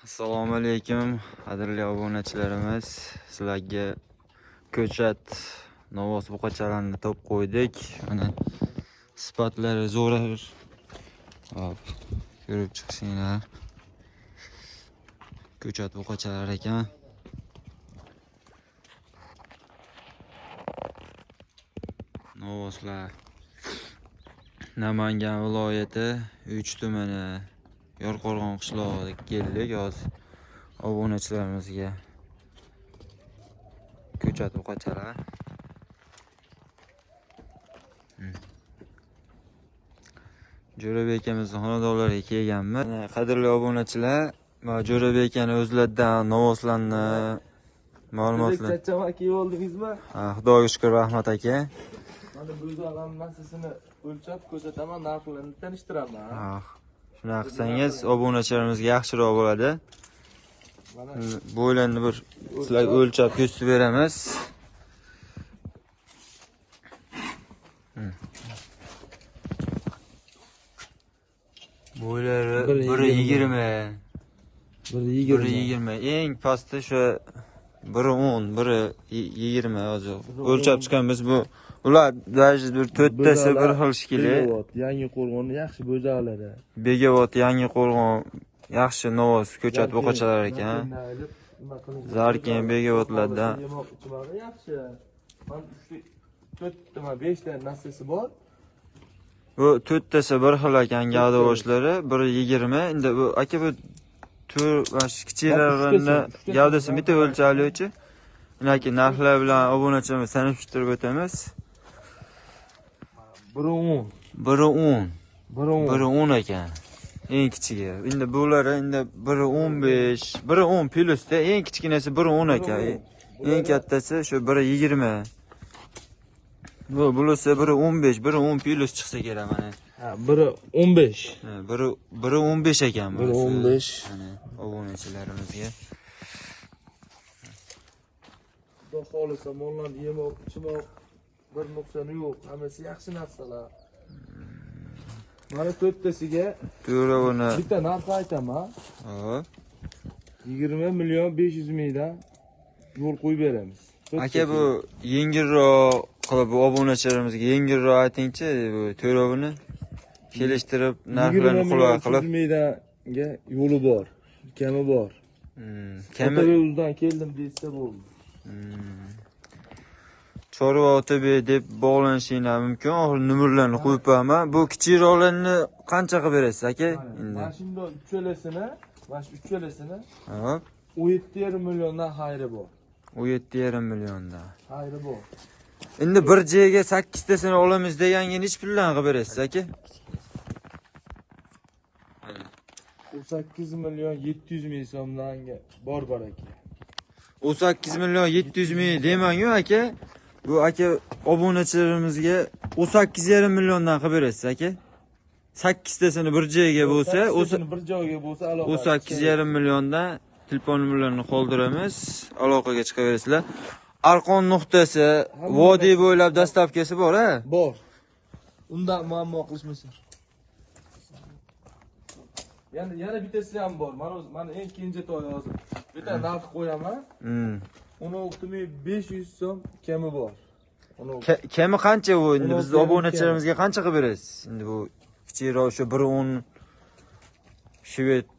Assalomu alaykum, qadrli obunachilarimiz. Sizlarga ko'chat novvos buqachalarni topib qo'ydik. Mana sifatlari zo'r. Hop, ko'rib chiqishinglar. Ko'chat buqachalar ekan. Novvoslar Namangan viloyati 3 tumani Yorqo'rg'on qishlog'iga keldik. Hozir obunachilarimizga ko'chat buqachalar. Jo'rabek akamizni xonadonlariga kelganmiz. Mana qadrli obunachilar, mana Jo'rabek akani o'zlaridan novvoslarni ma'lumotlar. Charchaman kiyib oldingizmi? Ha, Xudoga shukur, rahmat aka. Mana bu hammasini o'lchab ko'rsataman, narxlarini tanishtiraman. Ha, shunaqa qilsangiz obunachilarimizga yaxshiroq bo'ladi. Mana Bo'ylarni bir sizlarga o'lchab ko'rsatib beramiz. Bo'ylari 1.20. 1.20. Eng pasti shu 1.10, 1.20 hozir. O'lchab chiqamiz bu. Ular даже bir to'rttasi bir xil shekilli. Begobod, Yangi qo'rg'onni yaxshi bo'zalari. Begobod, Yangi qo'rg'on yaxshi novvos ko'chat buqachalar ekan. Zarkin Begobodlardan. Yemoq ichmog'i yaxshi. Mana 3 4 ta, 5 ta narsasi bor. Bu to'rttasi bir xil ekan gavda boshlari, 1.20. Endi bu aka bu to'rt mana shu kichiklarini gavdasini bitta o'lchavlovchi. Unaki narxlar bilan obunachilarimizni tanishtirib o'tamiz. 1.10. 1.10. 1.10. 1.10 ekan. Eng kichigi. Endi bular endi 1.15, 1.10 plusda eng kichkinasi 1.10 ekan. Eng kattasi shu 1.20. Bu bulasi 1.15, 1.10 plus chiqsa kerak mana. Ha, 1.15. Ha, 1.15 ekan bu. 1.15. Mana obunachilarimizga. Xudo xolisa mollarni yemoq, ichmoq bir nuqsoni yo'q, hammasi yaxshi narsalar. Mana to'rttasiga to'rovini bitta narx aytaman. Hop. 20 million 500 mingdan yo'l qo'yib beramiz. Aka bu yengilroq qilib bu obunachilarimizga yengilroq aytingchi, bu to'rovini kelishtirib narxlarni qulay qilib. 20 mingdanga yo'li bor, kami bor. Kami o'zidan keldim desa bo'ldi. Chorva OTB deb bog'lanishinglar mumkin. Oxir nomerlarni qo'yib qo'yaman. Bu kichikroqlarni qancha qilib berasiz aka? Endi mana shunday uchalasini, mana shu uchalasini. Hop. 17,5 milliondan xayri bor. 17,5 milliondan. Xayri bor. Endi bir joyga 8 tasini olamiz deganga nech puldan qilib berasiz aka? 18 million 700 ming so'mdan bor aka. 18 million 700 ming demang-ku aka. Bu aka obunachilarimizga 18,5 milliondan qilib berasiz aka. 8 tasini bir joyga bo'lsa, bir joyga bo'lsa aloqa. 18,5 milliondan telefon nomerlarini qoldiramiz. Aloqaga chiqaverasizlar. Arqon nuqtasi, vodiy bo'ylab dastavkasi bor, ha? Bor. Undan muammo qilishmasin. Yana bittasi ham bor. Mana o'zi, mana eng kenja toy hozir. Bitta narx qo'yaman. 16,500 so'm kami bor. Kami qancha bu endi biz obunachilarimizga qancha qilib berasiz? Endi bu kichikroq shu 1.10 shved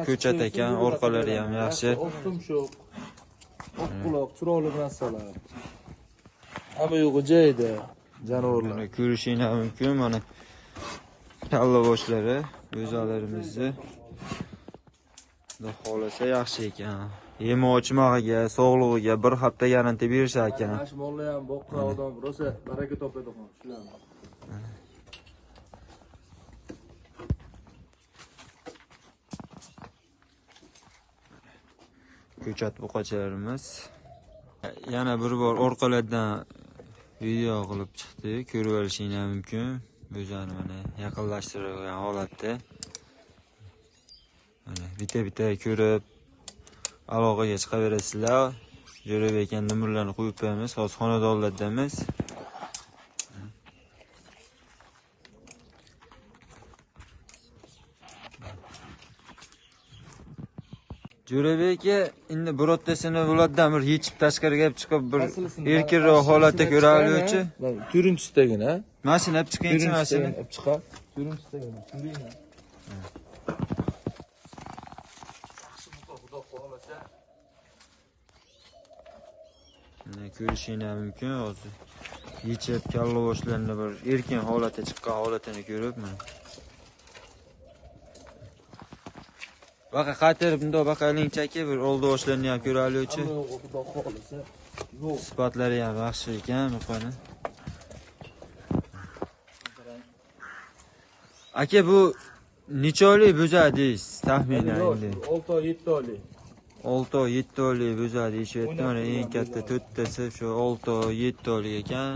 ko'chat ekan, orqalari ham yaxshi. Oq tumshuq, oq quloq, chiroyli narsalar. Hamma yo'g'i joyida jonivorlar. Mana ko'rishinglar mumkin, mana kalla boshlari, o'zalarimizni. Xudo xolasa yaxshi ekan. Yemoq ichmog'iga, sog'lig'iga bir hafta garantiya berishar ekan. Mana shu mollar ham boqqan odam rosa baraka topadi shularni. Ko'chat buqachalarimiz. Yana bir bor orqalardan video qilib chiqdi, ko'rib olishinglar mumkin. O'zini mana yaqinlashtirilgan holatda. Mana bitta-bitta ko'rib aloqaga chiqaverasizlar. Jo'rabek aka nomerlarini qo'yib qo'yamiz. Hozir xonadonlardamiz. Jo'rabek aka, endi birortasini bulardan bir yechib tashqariga olib chiqib bir erkinroq holatda ko'raylikchi. Turinchidagina. Mashina olib chiqingchi, mashina. Olib chiqar. Turinchidagina. Turing. Xudo xohlasa. Mana ko'rishinglar mumkin hozir. Yechib kalla boshlarini bir erkin holatda chiqqan holatini ko'rib mana. Baqa qaytarib bundoq baqaylingchi aka, bir oldi boshlarini ham ko'raylikchi. Xudo xohlasa. Yo'q. Sifatlari ham yaxshi ekan, buqani. Aka, bu necha oylik bo'za deysiz taxminan endi? 6 oy, 7 oylik. 6 oy, 7 oylik bo'za deyishyapti. Mana eng katta to'rttasi shu 6 oy, 7 oylik ekan.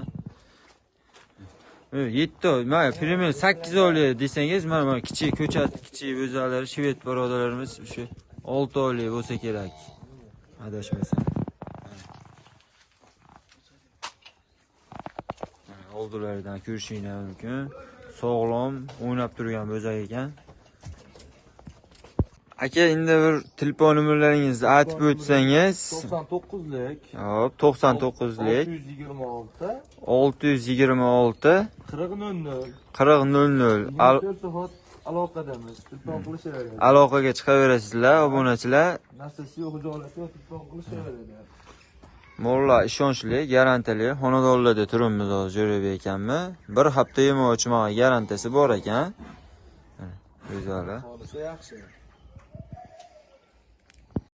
7 oy, mana примерно 8 oylik desangiz, mana kichik ko'chat, kichik bo'zalari shved birodarlarimiz shu 6 oylik bo'lsa kerak. Adashmasam. Oldilaridan ko'rishinglar mumkin. Sog'lom o'ynab turgan bo'zak ekan. Aka, endi bir telefon nomerlaringizni aytib o'tsangiz. 99lik. Hop, 99lik. 626 626 40 00 40 00. 24 soat aloqadamiz. Telefon qilishaveradi. Aloqaga chiqaverasizlar, obunachilar. Narsasi yo'q, ijolasi yo'q, telefon qilishaveradi. Mollar ishonchli, garantili. Xonadonlarda turibmiz hozir Jo'rabek akamni. Bir hafta yemoq ichmog'i garantiyasi bor ekan. Go'zal. Xolisa yaxshi.